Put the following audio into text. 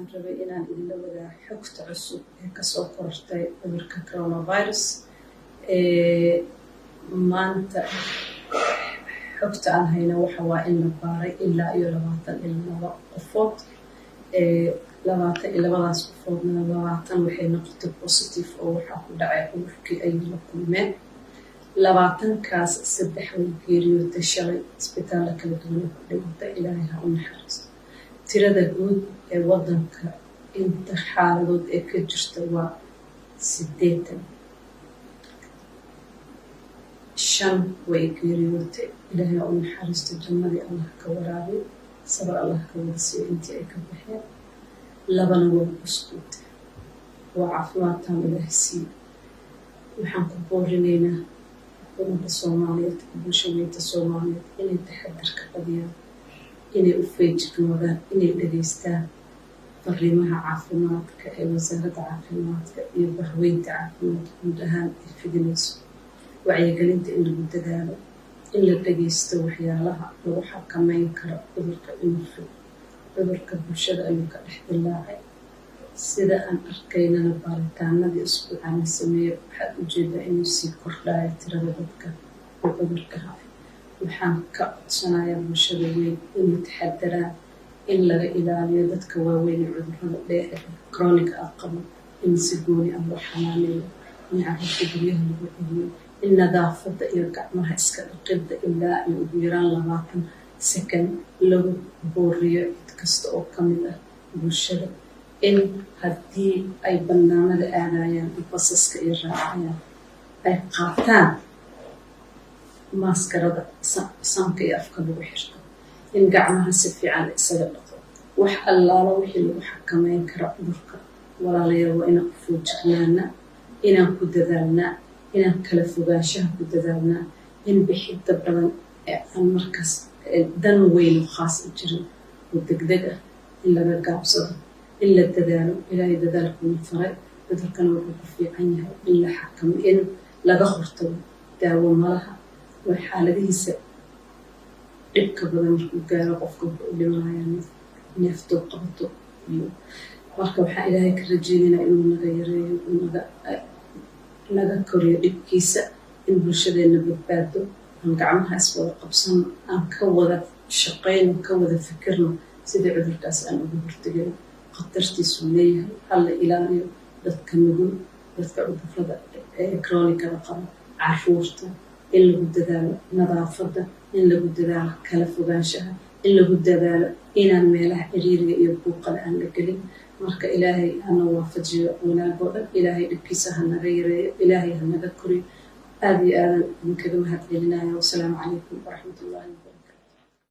Waxaan rabay inaan idinla wadaago xogta cusub ee kasoo korortay cudurka coronavirus. Maanta xogta aan hayno waxa waa in la baaray ilaa iyo 22 qofood. 22daas qofoodna 20 waxay noqotay positive, oo waxaa ku dhacay cudurkii ay la kulmeen. 20kaas 3 way geeriyootay shalay, isbitaalla kala duwan ay ku dhimatay. Ilaahay ha u naxariisto. Tirada guud ee wadanka inta xaaladood ee ka jirta waa 80. 5 way geeriyootay, Ilaahay ha u naxariisto, jannadii Allah ka waraabiyo, sabar Allah ka wada siiyo intii ay ka baxeen. 2na waa buskuutay, waa caafimaad taam Ilaahay siiyo. Waxaan ku boorinaynaa ummadda Soomaaliyeed, bulshaweynta Soomaaliyeed, inay taxadar ka badiyaan, inay u feejignoodaan, inay dhegaystaan fariimaha caafimaadka ee wasaaradda caafimaadka iyo bahweynta caafimaadka guud ahaan ay fidinayso. Wacyigelinta in lagu dadaalo, in la dhageysto waxyaalaha lagu xakameyn karo cudurka inuu fido. Cudurka bulshada ayuu ka dhex dilaacay. Sida aan arkaynana baaritaanadii isbuucan la sameeyey, waxaad ujeedaa inuu sii kordhayo tirada dadka uu cudurka hayo. Waxaan ka codsanayaa bulshada weyn inay taxadaraan, in laga ilaaliyo dadka waaweyn ee cudurrada dheer chronic ah qabo, in si gooni ah loo xanaaneeyo, in carruurta guryaha lagu celiyo, in nadaafadda iyo gacmaha iska dhaqidda ilaa iyo ugu yaraan 20 second lagu booriyo cid kasta oo ka mid ah bulshada, in haddii ay bannaanada aadayaan, basaska iyo raacayaan, ay qaataan maaskarada sanka iyo afka lagu xirto, in gacmaha si fiican la isaga dhaqo. Wax allaala wixii lagu xakameyn karo cudurka, walaalayaal, waa inaan ku foojignaanaa, inaan ku dadaalnaa, inaan kala fogaanshaha ku dadaalnaa, in bixidda badan ee aan markaas dan weyn oo khaas u jirin oo degdeg ah in laga gaabsado, in la dadaalo. Ilaahay dadaalkuuna faray. Cudurkana wuxuu ku fiican yahay in la xakamo, in laga hortago. Daawo malaha oo xaaladihiisa dhibka badan markuu gaaro qofka wuxuu u dhimanayaa neeftoo qabato. Iyo marka waxaan Ilaahay ka rajeynaynaa inuu naga yareeyo, naga koriyo dhibkiisa, in bulshadeenna badbaado. Aan gacmaha iswada qabsano, aan ka wada shaqayno, ka wada fikirno sidii cudurkaas aan uga hortagayno. Khatartiisuu leeyahay. Hala ilaaliyo dadka nugul, dadka cudurrada chronicada qaba, caruurta, in lagu dadaalo nadaafadda, in lagu dadaalo kala fogaanshaha, in lagu dadaalo inaan meelaha ciriiriga iyo buuqale aan la gelin. Marka Ilaahay hana waafajiyo wanaagoo dhan, Ilaahay dhibkiisa ha naga yareeyo, Ilaahay ha naga koriyo. Aada iyo aadan idinkaga mahad celinaya. Wasalaamu calaykum waraxmatullahi wabarakatu.